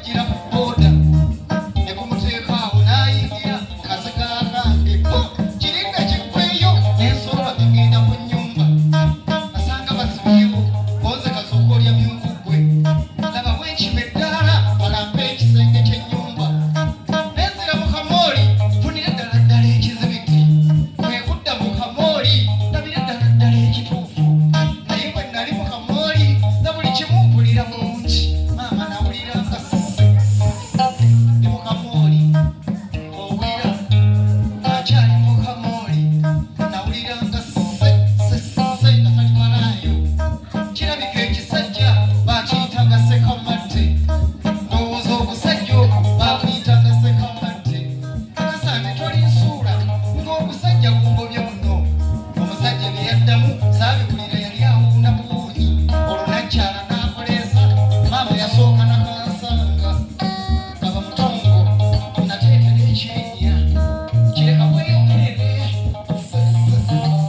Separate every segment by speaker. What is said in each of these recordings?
Speaker 1: Gwajjira ku booda ne gumuteeka awo n'ayingira mu kaseka kange. Kiringa kiggweyo n'ensoloba ngenda mu nnyumba, asanga basibyewo konze kasooka olya myungu ggwe. Laba bwenkima eddaala balampe ekisenge ky'ennyumba nenzira mu kamooli funire ddala ddala ekizibiti. Kwe kudda mu kamooli ndabire ddala ddala ekituufu, naye bwe nali mu kamooli na buli kimu mpulira bulungi. Maama, nawulira nga ndi mu kamooli, owulira akyali mu kamooli. Nawulira nga se se se nga talimalaayo. Kirabika ekisajja bakiyitanga sekamatte. Ndowooza ogusajja ogwo bakuyitanga sekamatte. Akasa nti tolinsuula ng'ogusajja gungobye muno. Omusajja bye yaddamu saabiwulira, yali awuuna buwuunyi. Olwo nakyala n'akoleeza. Maama yasooka nakansanga aba mutongo nateetera ekirinnya kireka bweyogerere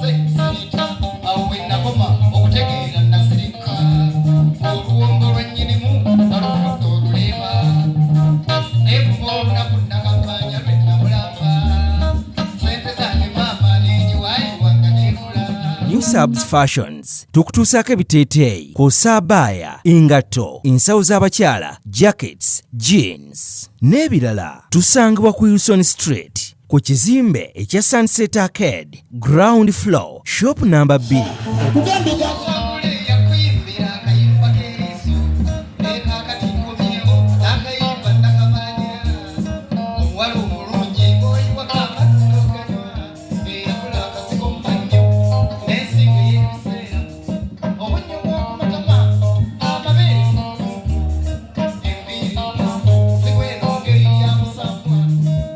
Speaker 1: seneta. Awo we nakoma okutegeera, nasirika. Oluwombo lwa nnyinimu balufudde oluleeba. Naye kuva olunaku nakammanya lwe namulamba, sente zange maama nengiwaayiwanga nekola.
Speaker 2: New Subs Fashions tukutuusaako ebiteeteeyi kw'ossa abaaya, engatto, ensawo z'abakyala, jackets, jeans n'ebirala. Tusangibwa ku Wilson Street ku kizimbe ekya Sunset Arcade, ground floor, shop number 2.
Speaker 1: Wabula yakuyimbira akayimba k'eriiso, naye kaakati nkomyewo n'akayimba nakamanya. Omuwala omulungi ng'oyiwako amazzi n'oganywa, eyakula akasiko mu mannyo n'ensingo ey'ebiseera, obunnyo bw'okumatama, amabeere, enviiri sigweno ngeri ya musambwa,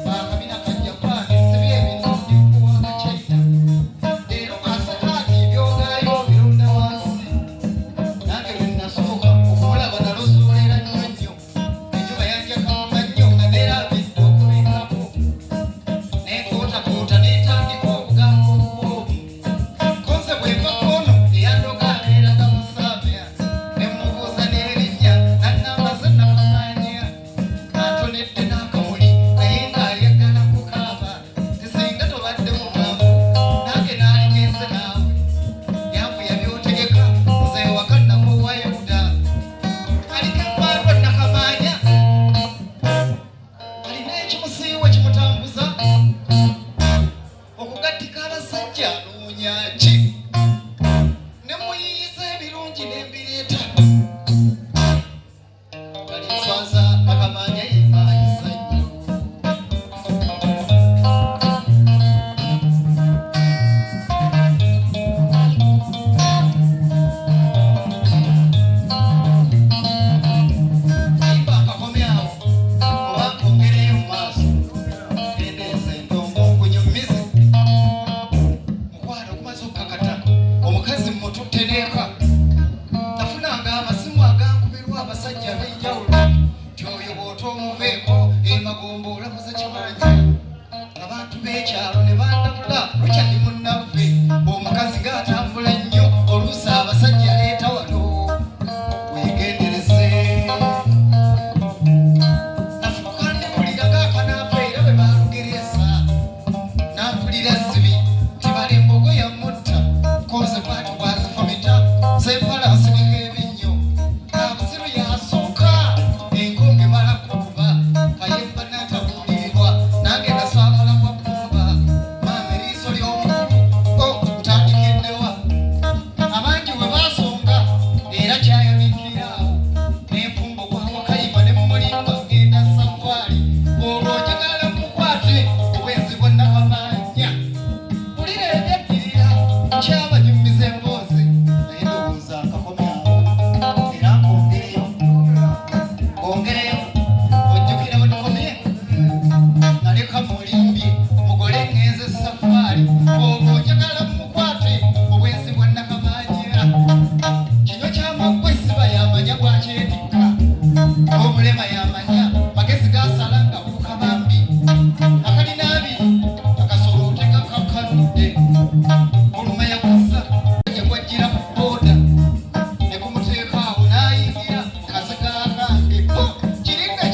Speaker 1: bakabina ka Japaani sibye ebintu ndikuwanga China. Leero masakaati byogaayo birunda wansi. Nange lwe nasooka okumulaba nalozoolera nnyo nnyo. Enjuba yanjaka mu mannyo nga neerabidde okubikkako, nenkootakoota netandika obugambo obuwoomu. Konze bwenva koono eyandoga abeeraga musaabya, ne mubuuza n'erinnya nannamba ze nakamanya. Antonedde n'akamuli naye ng'ayagala kukaaba. Tisinga tobadde mugambo nange naaligenze naawe. Yanfuya by'otegeka, nze ewaka nakoowayo dda. Aliko emmaatwa nakamanya, alina ekimusiiwa kimutambuza okugattika abasajja. Anoonya ki? Ne muyiyiza ebirungi n'embireeta. Talinswaza, nakamanya yimba ayisa nnyo. Kayimba akakome awo oba nkongereyo mu maaso? Endeeza endongo nkunyumize. Mukwano okumaze okukakata omukazi mututte n'eka, nafunanga amasimu agankubirwa abasajja ab'enjawulo nti oyo bw'otoomuveeko emagombe olamuza kibanja. Abantu b'ekyalo ne bandabula, Richard munnaffe, omukazi gaatambula nnyo, oluusi abasajja aleeta wano, weegendereze. Nafuuka ndiwulira gaakanaafa era bwe baalugereesa nampulira zibi nti bala embogo yamutta koze bwati bwazifumita sempala asibika ebinnyo abusiru yasooka enkonge mala kukuba kayemba natabuulirirwa nange naswabala bwa bbumba. Maama, eriiso ly'omukulu o ntandikiddewa? Abangi bwe basonga era kyayanikira awo n'enfumbo gwawakayima ne mumulimba ngenda safaali. Olwo njagala mukwate obwenzi bwa nakamanya. Wulira ebyaddirira, nkyabanyumiza emboozi, naye ndowooza nkakome awo era nkongereyo nkongereyo. Ojjukira bwe tukomye? Naleka mulimbi mugole ŋŋenze safaali. Olwo njagala mukwate obwenzi bwa nakamanya. Kinywa kyamaggwa essiba yamanya bwakyetikka, omulema yamanya magezi gasala nga buuka bambi. Akalina abiri akasolo oteka kakkanudde oluma yakuza gwajjira ku booda ne gumuteeka awo n'ayingira mu kaseka kange. Kiringa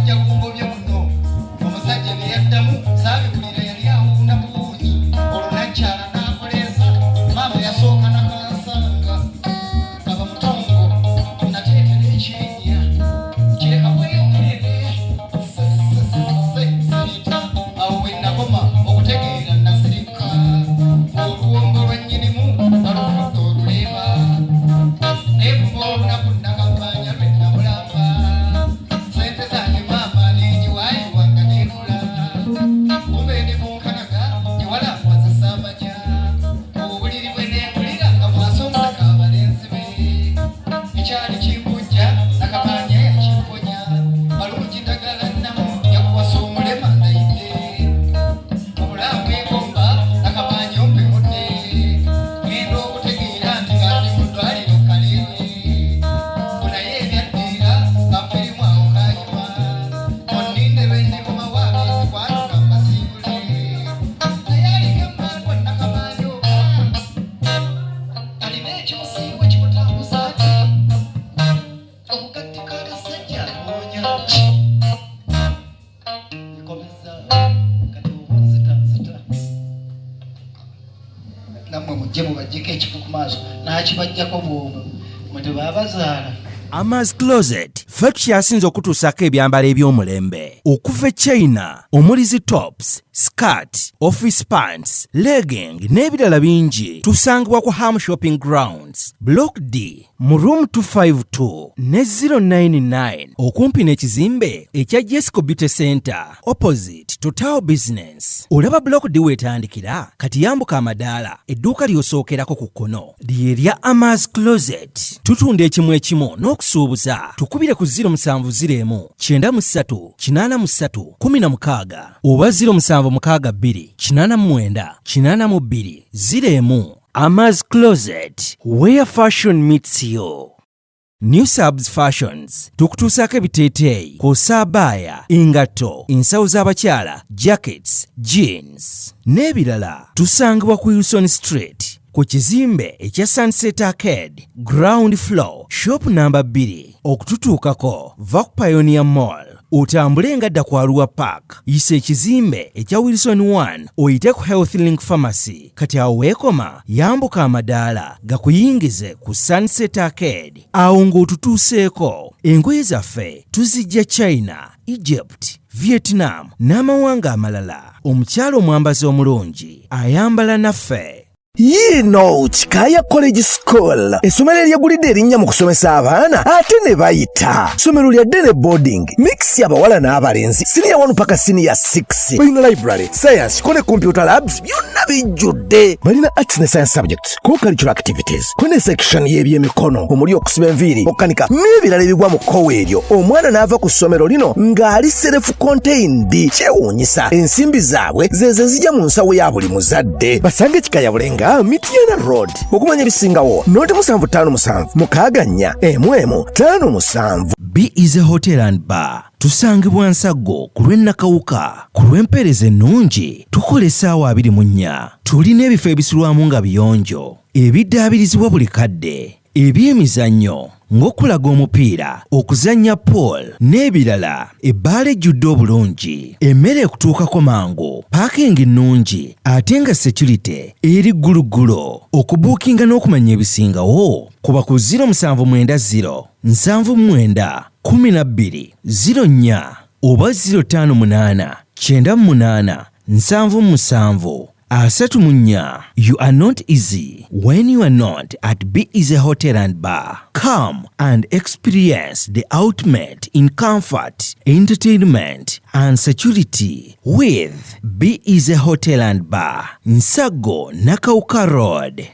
Speaker 1: Obujja bungobye muno. Omusajja bye yaddamu saabiwulira, yali awuuna buwuunyi. Olwo nakyala n'akoleeza maama yasooka nakansanga aba mutongo nateetera ekirinnya kireka bweyogerere sirita. Awo we nakoma okutegeera, nasirika oluwombo lwa nnyinimu balufudde oluleeba. Nevuba olunaku nakambanya lwe namulamba sente zange maama nengiwaayiwanga nenkola kumbe ndi munkanaga ewalangwa zisaamanya obuliri bwe neegulira nga mwasonseka abalenzi be. Ekyali kimpujja nakamanya yakimponya balungi ddagala nnamu yakuwasa omulema ndayidde obulamu egomba nakamanya ompemudde ngenda okutegeera nti nga ndi mu ddwaliro kalewe naye ebyaddiira kampirimu awo kanyuma onninde lwe ndikomawo abeezikwanuka mbasiibule naye aliko emmandwa nakamanya oba alina ekimusiiwa kimutambuza ati obugattika akasajja anoonya nkomeza kati oba nzita nzita nammwe mujje mubajjeko ekifo ku maaso n'akibajjako bwomu mwe tebabazaala.
Speaker 2: Amas Closet ffe tukyasinze okutuusaako ebyambalo eby'omulembe okuva e China omuli zi tops, skirt, office pants, legging n'ebirala bingi. Tusangibwa ku Ham Shopping Grounds, Block D, mu room 252 ne 099 okumpi n'ekizimbe ekya Jesco Beauty Center opposite Total Business. Olaba Block D weetandikira kati yambuka amadaala, edduuka ly'osookerako ku kkono lye lya Amas Closet. Tutunda ekimu ekimu n'okusuubuza. Tukubire ku 0701 93 83 16 oba 0762 89 82 01. Amas Closet, where fashion meets you. New Subs Fashions tukutuusaako ebiteeteeyi kw'ossa abaaya, engatto, ensawo z'abakyala, jackets, jeans n'ebirala. Tusangibwa ku Wilson Street ku kizimbe ekya Sunset Arcade, ground floor, shop namba 2. Okututuukako va ku Pioneer Mall otambule nga dda ku Arua Park, yisa ekizimbe ekya Wilson 1 oyite ku Health Link Pharmacy. Kati awo weekoma yambuka amadaala gakuyingize ku Sunset Arcade. Awo ng'otutuuseeko. Engoye zaffe tuzijja China, Egypt, Vietnam n'amawanga amalala. Omukyala omwambazi omulungi ayambala naffe.
Speaker 3: Yiino Kikaaya College School, essomero eryegulidde erinnya mu kusomesa abaana ate ne bayita. Ssomero lya day ne boarding mix, abawala n'abalenzi, siniya 1 paka siniya 6. Balina library, science ko ne computer labs, byonna bijjudde. Balina arts ne science subjects, co-curricular activities, ko ne section y'ebyemikono omuli okusiba enviiri, okukanika n'ebirala ebigwa mu kkowa eryo. Omwana n'ava ku ssomero lino ng'ali self contained. Kyewuunyisa, ensimbi zaabwe zezo ezijja mu nsawo ya buli muzadde. Basange Kikaya Bulenga, Mityana Road. Okumanya ebisingawo noti 757 64 11 57.
Speaker 2: B is a Hotel and Bar. Tusangibwa Nsaggo ku lw'e Nakawuka. Ku lw'empeereza ennungi tukola essaawa 24. Tulina ebifo ebisulwamu nga biyonjo, ebiddaabirizibwa buli kadde, ebyemizannyo ng'okulaga omupiira, okuzannya pool n'ebirala. Ebbaala ejjudde obulungi, emmere ekutuukako mangu, parking nnungi ate nga security eri gguluggulo. Okubuukinga n'okumanya ebisingawo kuba ku 0790 79 12 04 oba 058 98 77 34. You are not easy when you are not at Be Easy Hotel and Bar. Come and experience the ultimate in comfort, entertainment and security with Be Easy Hotel and Bar, Nsaggo, Nakawuka Road.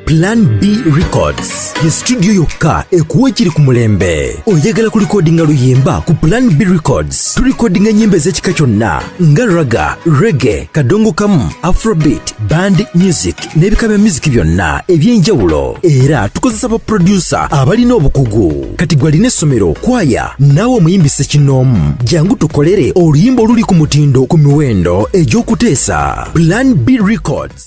Speaker 3: Plan B Records ye studio yokka ekuwa ekiri ku mulembe. Oyagala kulikodinga luyimba? Ku Plan B Records tulikodinga ennyimba ez'ekika kyonna nga ragga, reggae, kadongo kamu, afrobeat, band music n'ebika bya music byonna eby'enjawulo. Era tukozesa ba producer abalina obukugu. Kati gwe alina essomero, kwaya, naawe omuyimbi ssekinnoomu, jangu tukolere oluyimba oluli ku mutindo ku miwendo egy'okuteesa. Plan B Records.